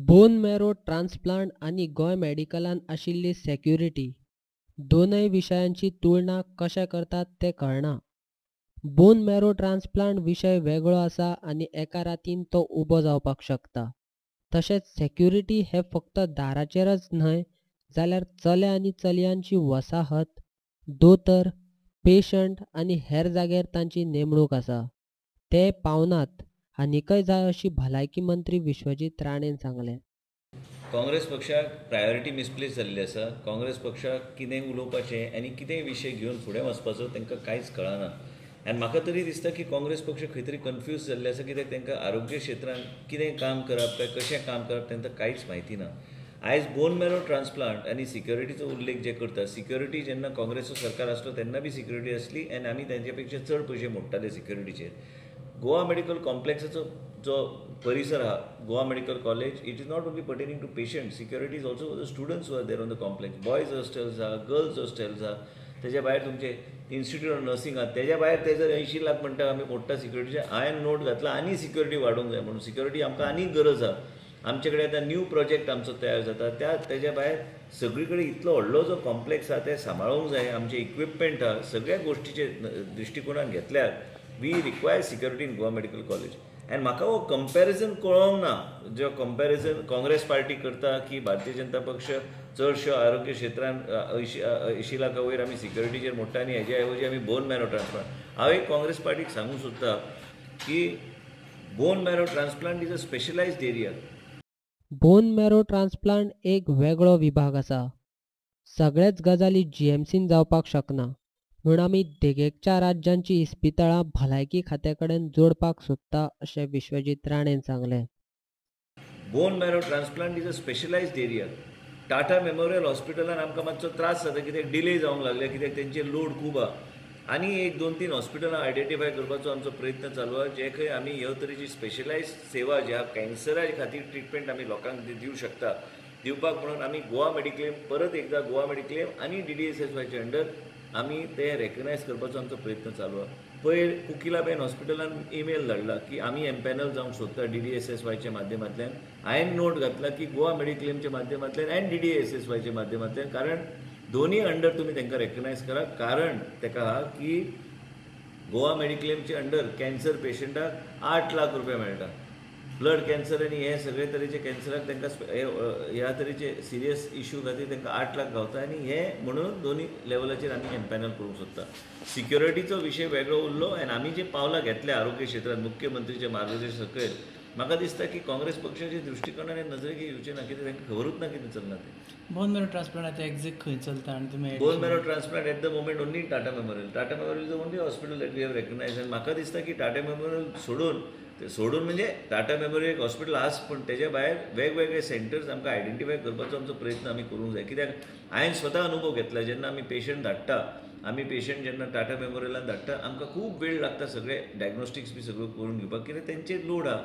Bone marrow transplant आनी गोंय मेडिकलान आशिल्ली security दोनय विशयांची तुलना कशें करतात तें कळना. बोन मॅरो ट्रान्सप्लांट विशय वेगळो आसा आनी एका रातीन तो उबो जावपाक शकता. तशेंच सेक्युरिटी हे फक्त दाराचेरच न्हय जाल्यार चले आनी चलयांची वसाहत, दोतर, पेशंट आनी हेर जाग्यार तांची नेमणूक आसा. ते पावनात आनीकय जाय अशी भलायकी मंत्री विश्वजीत राणेन सांगलें. काँग्रेस पक्षाक प्रायोरिटी मिसप्लेस जाल्ली आसा. काँग्रेस पक्षाक कितें उलोवपाचें आनी कितें विशय घेवन फुडें वचपाचो तांकां कांयच कळना. आनी म्हाका तरी दिसता की काँग्रेस पक्ष खंय तरी कन्फ्यूज जाल्ले आसा, कित्याक तांकां आरोग्य क्षेत्रांत कितें काम करप काय कशें काम करप तांकां कांयच म्हायती ना. आयज बोन मॅरो ट्रान्सप्लांट आनी सिक्युरिटीचो उल्लेख जे करता, सिक्युरिटी जेन्ना काँग्रेसचो सरकार आसलो तेन्ना बी सिक्युरिटी आसली आनी आमी तांचे पेक्षा चड पयशे मोडटाले सिक्युरिटीचेर. गोवा मेडिकल कॉम्प्लेक्साचो जो परिसर आहा, Goa medical college, it is not only pertaining to patient, security is also the students who are there on the complex. Boys hostels आहा, गर्ल्स हॉस्टेल्स आहा, तेज्या भायर तुमचे इन्स्टिट्यूट ऑफ नर्सिंग आहा, तेज्या भायर ते जर 80 लाख म्हणटा आमी मोडटा सिक्युरिटीचे, हांवें नोट घातला आनी सिक्युरिटी वाडोवंक जाय म्हणून. सिक्युरिटी आमकां आनी गरज आहा. आमचे कडेन आतां न्यू प्रोजेक्ट आमचो तयार जाता, त्या तेज्या भायर सगळी कडेन इतलो व्हडलो जो कॉम्प्लेक्स आहा ते सांबाळूंक जाय. आमचे इक्विपमेंट आहा, सगळ्या गोश्टीचे दृश्टिकोणान घेतल्यार we require security in Goa medical college. आनी म्हाका हो कंपॅरिजन कळोंक ना, जो कंपॅरिजन काँग्रेस पार्टी करता की भारतीय जनता पक्ष चडशो आरोग्य क्षेत्रांत 80 लाखा वयर आमी सिक्युरिटीचेर मोडटा आनी हेजे ऐवजी आमी बोन मॅरो ट्रान्सप्लांट. हांव एक काँग्रेस पार्टीक सांगूंक सोदता की bone marrow transplant is a specialised area. Bone marrow transplant एक वेगळो विभाग आसा. सगळेच गजाली जीएमसीन जावपाक शकना म्हूण आमी देगेच्या राज्यांची इस्पितळां भलायकी खात्या कडेन जोडपाक सोदता अशें विश्वजीत राणेन सांगलें. Bone marrow transplant is a specialised area. Tata memorial हॉस्पिटलान आमकां मातसो त्रास जाता, कित्याक डिले जावंक लागले, कित्याक तेंचे लोड खूब आहा. आनी 1-2-3 हॉस्पिटलां आयडेंटिफाय करपाचो आमचो प्रयत्न चालू आहा, जे खंय आमी ह्यो तरेची स्पेशलायज्ड सेवा ज्या कॅन्सरा खातीर ट्रिटमेंट आमी लोकांक दिवं शकता दिवपाक म्हणून आमी गोवा मेडिक्लेम परत एकदा गोवा मेडिक्लेम आनी DDSSYच्या अंडर आमी ते रेकग्नायज करपाचो आमचो प्रयत्न चालू आहा. पयर कोकिलाबेन हॉस्पिटलान ईमेल धाडला की आमी एम्पॅनल जावंक सोदता DDSSYच्या माध्यमांतल्यान. हांवें नोट घातला की गोवा मेडिक्लेमच्या माध्यमांतल्यान आनी DDSSYच्या माध्यमांतल्यान, कारण दोन्ही अंडर तुमी तांकां रेकग्नायज करा. कारण ताका आहा की गोवा मेडिक्लेमचे अंडर कॅन्सर पेशंटाक 8 लाख रुपया मेळटा. ब्लड कॅन्सर आनी हे सगळे तरेचे कॅन्सराक तांकां ह्या तरेचे सिरियस इश्यू खातीर तांकां 8 लाख गावता आनी हे म्हणून दोन्ही लेवलाचेर आमी एम्पॅनल करूंक सोदता. सिक्युरिटीचो विशय वेगळो उरलो आनी आमी जे पावलां घेतल्या आरोग्य क्षेत्रांत मुख्यमंत्रीच्या मार्गदर्शन सकयल, म्हाका दिसता की काँग्रेस पक्षाच्या दृश्टिकोणान नजरेक येवचें ना, कित्याक तांकां खबरूच ना कितें चल्लां तें. बोन मॅरो ट्रान्सप्लांट आतां एक्झॅक्ट खंय चलता आनी तुमी bone marrow transplant at the moment only Tata memorial. Tata memorial is the only hospital that we have recognise. आनी म्हाका दिसता की टाटा मेमोरियल सोडून म्हणजे टाटा मेमोरियल एक हॉस्पिटल आसा, पूण तेज्या भायर वेगवेगळे सेंटर्स आमकां आयडेंटिफाय करपाचो आमचो प्रयत्न आमी करूंक जाय. कित्याक हांवें स्वता अनुभव घेतला, जेन्ना आमी पेशंट धाडटा, आमी पेशंट जेन्ना टाटा मेमोरियलान धाडटा आमकां खूब वेळ लागता सगळे डायग्नोस्टिक्स बी सगळ्यो करून घेवपाक, कित्याक तेंचेर लोड आहा.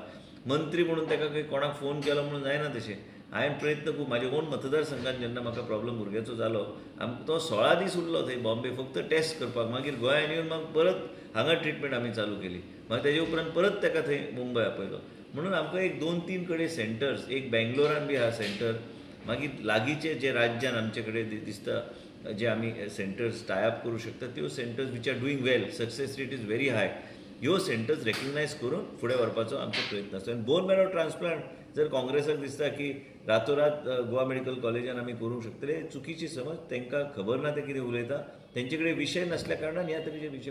मंत्री म्हणून ताका खंय कोणाक फोन केलो म्हणून जायना तशें. हांवें प्रयत्न खूब म्हाजे ओन मतदारसंघात जेन्ना म्हाका प्रॉब्लम भुरग्याचो जालो, आमकां तो 16 दीस उरलो थंय बॉम्बे फक्त टेस्ट करपाक. मागीर गोंयांत येवन मागीर परत हांगा ट्रिटमेंट आमी चालू केली, मागीर तेजे उपरांत परत ताका थंय मुंबय आपयलो. म्हणून आमकां 1-2-3 कडेन सेंटर्स, एक बेंगलोरान बी आहा सेंटर, मागीर लागींचे जे राज्यान आमचे कडेन दिसता जे आमी सेंटर्स टाय अप करूं शकता त्यो centres which are doing well, success rate is very high, ह्यो सेंटर्स रेकग्नायज करून फुडें व्हरपाचो आमचो प्रयत्न आसता. आनी बोन मॅरो ट्रान्सप्लांट जर काँग्रेसाक दिसता की रातोरात गोवा मेडिकल कॉलेजान आमी करूंक शकतले, चुकीची समज. तांकां खबर ना ते कितें उलयता, तेंचे कडेन विशय नासल्या कारणान ह्या तरेचे विशय.